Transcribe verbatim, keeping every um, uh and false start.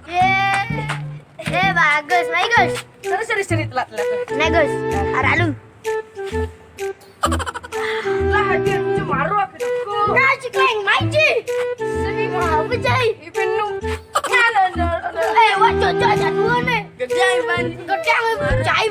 Ye. Eh, bagus, bagus. Terus terus cerita telat telat. Bagus. Arah lu. Lah, hadir cuma aku tuh. Nah, si Kleng, main, Ji. Sedih mah. Apa, Jai? Ibu nu. Eh, wah, cocok aja dulu nih. Gede ban. Kecang, Jai,